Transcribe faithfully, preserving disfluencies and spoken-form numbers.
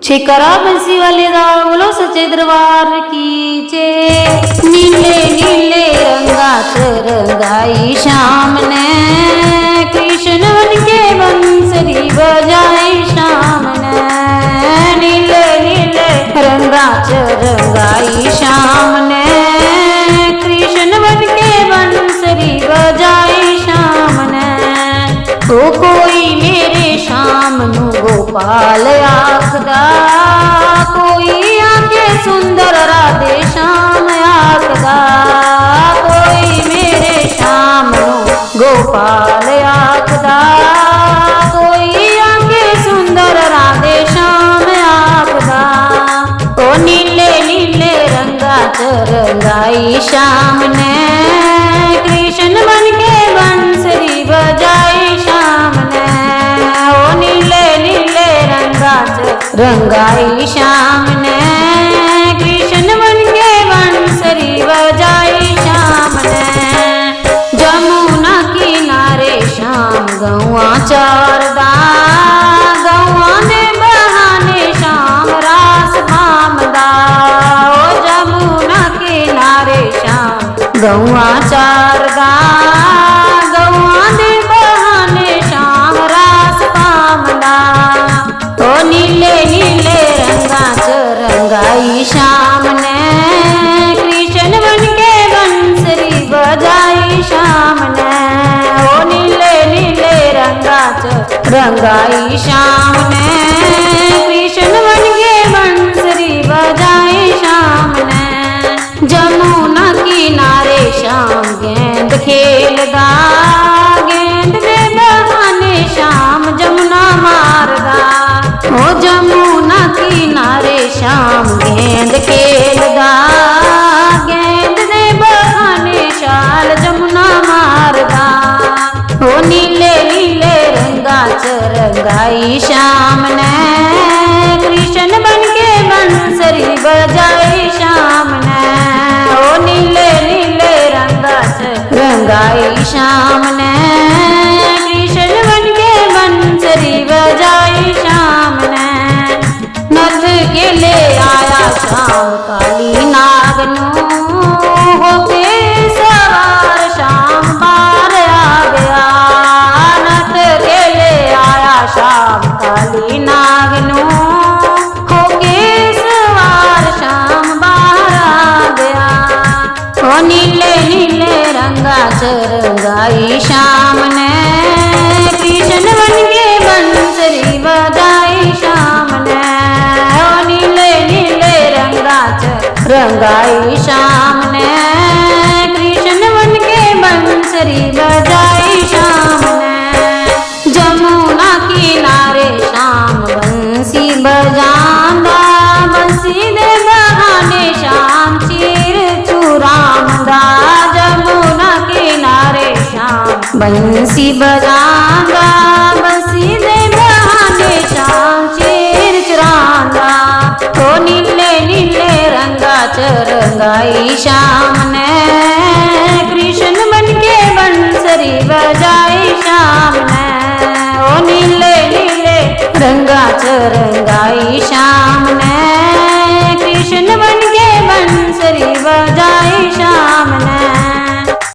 छेकारा बंसी वाले दा, बोलो सच्चे दरबार की जय। नीले नीले रंगा च रंगाई शाम ने, कृष्ण बन के बंसरी बजाई शाम ने। नीले नीले रंगा च रंगाई शाम ने, कृष्ण बन के बंसरी बजाई शाम ने। ओ कोई मेरे शाम नू गोपाल आखदा, कोई आके सुंदर राधे श्याम आखदा। कोई मेरे शाम नू गोपाल आखदा, कोई आके सुंदर राधे श्याम आखदा। ओ नीले नीले रंगा च रंगाई शाम ने, कृष्ण बन के बंसरी बजाई शाम ने। ओ नीले नीले रंगा च रंगाई शाम ने, कृष्ण बन के बंसरी बजाई शाम ने। जमुना किनारे शाम गौआं चारदा, गौआं दे बहाने शाम रास पामदा। ओ जमुना किनारे शाम गौआं चारदा, गौआं दे बहाने शाम रास पामदा। ओ नीले नीले रंगा च रंगाई शाम ने, कृष्ण बन के बंसरी बजाई शाम ने। ओ नीले नीले रंगा च रंगाई शाम ने, कृष्ण बन के बंसरी बजाई शाम ने। जमुना किनारे शाम गेंद खेलदा, गेंद दे बहाने शाम जमुना मारदा। ओ जमुना किनारे शाम गेंद खेलदा, गेंद दे बहाने शाल जमुना मारदा। ओ नीले नीले रंगा च रंगाई शाम ने, कृष्ण बन के बंसरी बजाई शाम ने। ओ नीले नीले रंगा च रंगाई शाम ने, कृष्ण बन के बंसरी बजाई शाम ने। नथ के ले आया शाम काली नाग नू, होके सवार शाम बाहर आ गया। नथ के ले आया शाम काली नाग नू, होके सवार शाम बाहर आ गया। ओ नीले नीले रंगा च रंगाई शाम ने, कृष्ण बन के बंसरी बजाई शाम ने। ओ नीले नीले रंगा च रंगाई शाम ने, कृष्ण बन के बंसरी बजाई शाम ने। जमुना किनारे शाम बंसी बजांदा, बंसी दे बहाने शाम चीर चुरांदा। जमुना किनारे शाम बंसी बजांदा, बंसी दे बहाने शाम चीर चुरांदा। ओ नीले नीले रंगा च रंगाई शाम ने, कृष्ण बन के बंसरी बजाई शाम ने। ओ नीले नीले रंगा च रंग